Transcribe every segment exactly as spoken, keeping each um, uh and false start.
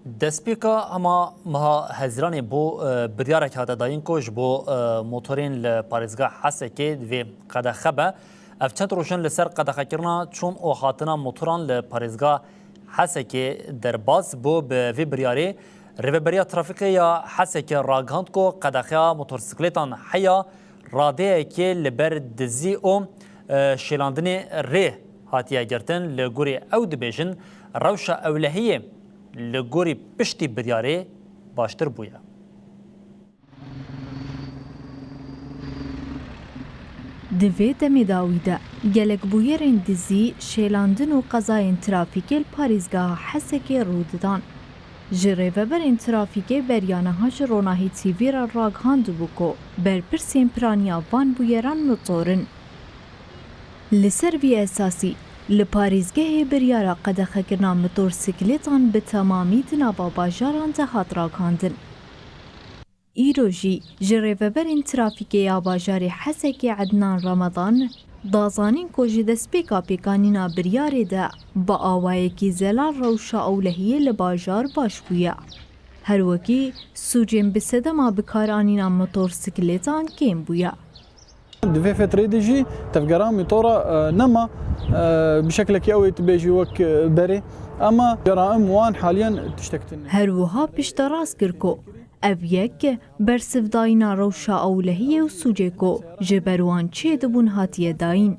Destpêka hema meha Hezîranê bû, e, biryarek hate dayîn ku ji bo, e, motorên li parêzgeha Hesekê divê qedexe be. Ev çend roj in li ser qedexekirina çûn û hatina motoran li parêzgeha Hesekê derbas bû. Bi vê biryarê Rêveberiya Trafîkê ya Hesekê ragihand ku qedexeya motorsîklêtan heya radeyekê li ber dizî û, e, şêlandinê rê hatiye girtin. Li gorî ew dibêjin, rewşa ewlehiyê li gorî piştî biryarê baştir bûye. Di vê demê dawî de gelek bûyerên dizî, şêlandin û qezayên trafîkê li parêzgeha Hesekê rû didan. Ji rêveberên trafîkê beriya niha ji Ronahî T V re ragihandibû ku berpirsên piraniya van bûyeran mitor in. Li ser vî esasî, li parêzgehê biryara qedexekirina motorsiklêtan bi temamî di nava bajaran de hat ragihandin. Îro jî ji rêveberên trafîkê ya bajarê Hesekê Ednan Ramadan da zanîn ku ji destpêka pêkanîna biryarê de bi awayekî zelal rewşa ewlehiyê li bajar baş bûye. Her wekî sûcên bi sedema bikaranîna motorsiklêtan kêm bûye. Di vê fetrê de jî tevgera mîtora, e, nema, e, bi şeklekî ew ê tu bêjî wek, e, berê. Ama ceraim wan haliyen tiştek tune. Her wiha pişterast kir ku ev yek bersivdayîna rewşa ewlehiyê û sûcê ku ji ber wan çêdibûn hatiye dayîn.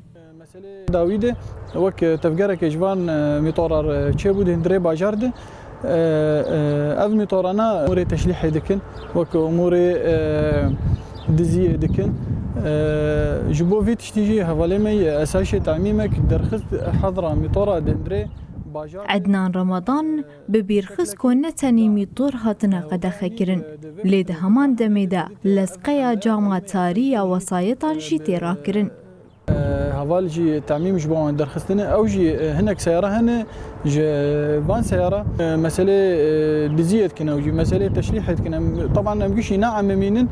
Dawî de wek tevgerekê ji van, e, mîtorar, e, çêbû di hundirê bajar de, e, e, ev mîtorana umûrê teşlîhê dikin, wek umûrê, e, diziyê dikin. E, ji bo vî tiştî jî hevalê me yê esayişê temîmek derxist hedra mîtora di hundirê bajar de. Ednan Ramadan bi bîr xist ku ne tenê mîtor hatine qedexekirin, lê di heman demê de lezqeya cama tarî ya wesayetan jî tê rakirin. Heval jî temîm ji bo wan derxistine. Ew jî, e, hinek seyara hene ji van seyara, e, meselê, e, diziyê dikin ew jî, meselê teşlîhê dikin. Em, teban em gişî ne emimînin,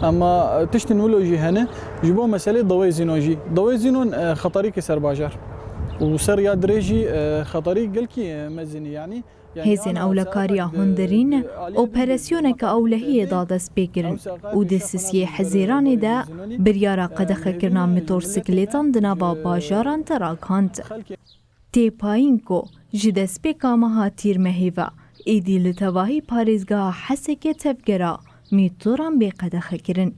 ama tiştin wilo jî hene. Ji bo meselê dawê zînon jî. Dawê zînon, e, xetarî ke ser bajar. Û ser ya dirê jî, e, xetarî gelkî, e, mezin e, yanî. Hêzên ewlekariya hundirîn operasyoneke ewlehiyê da destpêkirin û di sisiyê Hezîranê de biryara qedexekirina motorsiklêtan di nava bajaran de ragihand. Tê payîn ku ji destpêka meha Tîrmehê ve êdî li tevahî parêzgeha Hesekê tevgera mîtoran bê qedexekirin.